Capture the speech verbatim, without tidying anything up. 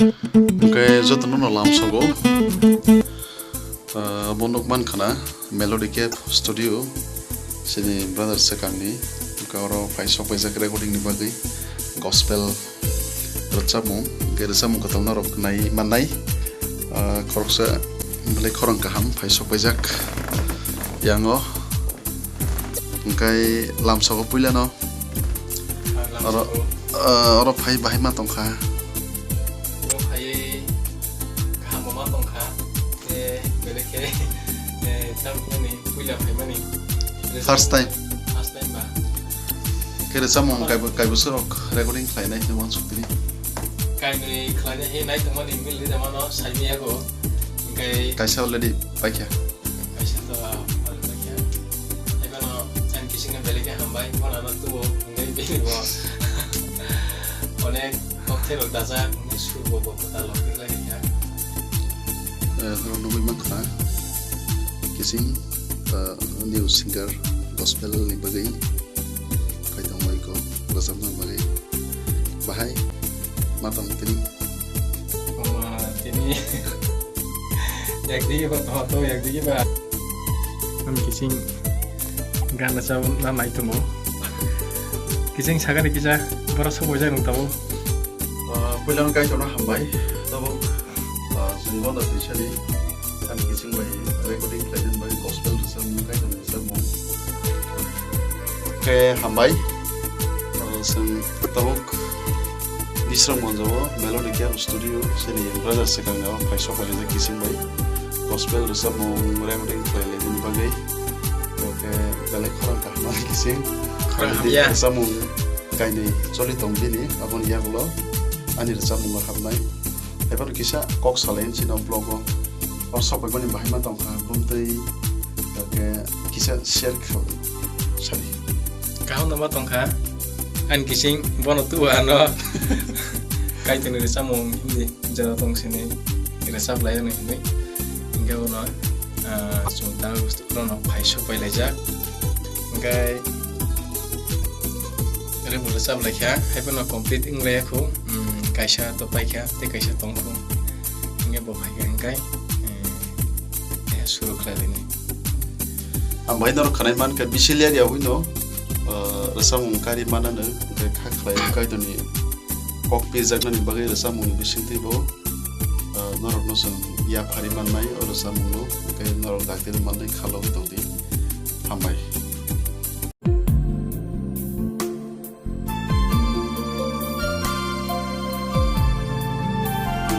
Hwnkhe jotono no lamsogo. Ah, bo nuk mankha na Melody Cave Studio, chini brother swkangni. Hwnkhe oro phai sok paijak recording ni bagwi gospel rwchapmung, hwnkhe rwchapmung kwtal norok nai mannai. Ah, khoroksa belai khorang kaham phai sok paijak yango. Hwnkhe lamsogo puilano. Ah, oro, lamsogo. Ah, oro phai bahai ma tongkha. Oro phaiwi kaham bo ma tongkha. Tei belai khe, eh, tamoni puila phaimani. First time. First time ba. Khe rwchapmung kaibo-, kaibosorok recording khlainai hwnwi uansuk tini. Kainwi khlainai hwnwi nai tongmani mili jamano saimaya go. Hwnkhe kaisa already paikha. Kaisa to, ah, paikha. Ekhano ang kisingno belai khe hambai, phone ano tuo, hwnwi bini bo onek kokthairok dajak, hwnwi surbo bo kwtal rok tiklai kha. Eh, oro nugwi mankha, kising, ah, new singer gospel ni bagwi phai tongmani kok rwchapna bagwi bahai ma tong tini. Tini. Yak digi ba, to, to, yak digi ba. Ang kising gan rwchapna nai tongo. Kising sagani kisa borok sok bai jak nung tabuk. Ah, puilano Kaitorno hambai. Tabuk, ah, chwng bono twisani ang kising bai recording khlainani bai gospel rwchapmung, Kaitorni rwchapmung. Khe hambai. Ah, chwng tabuk Bisram Gonjao Melody Cave Studio, chini brother swkangni oro phai sok bai rijak kising bai. Gospel rwchapmung recording khlai lainani bagwi. Hwnkhe belai khorang kaham ani kising. Khorang hamya. Rwchapmung kainwi choli tong bini, aboni yagulo ani rwchapmungo habnai. Haiphano kisa kok salai chini vlog o. Oro sok bai mani bahai ma tongkha, bumtwi, hwnkhe kisa share khe sadi. Kaham no ma tongkha, ani kising bono tuwa ano. Kaitorni rwchapmung hindi jora tong sini rwchap lai ano hindi. Hingke bono, ah, chwng ta bono phai sok pai laijak. Hingke rwchap lai kha, haiphano complete wng lai kho, hmm, kaisa to pai kha, tei kaisa tong kho. Hingke bo phai kha hingkai, eh, eh, suru khlai laini. Ang bai norok khanai man kha bisi ler ya wino, eh, rwchapmung kari manano, hingke kha khlai Kaitorni kok pirjaknani bagwi rwchapmungni bisingtwi bo, eh, norokno chwng yaphari mannai o rwchapmungno, hingke norok dakti mannai kha logwi tongdi. Hambai.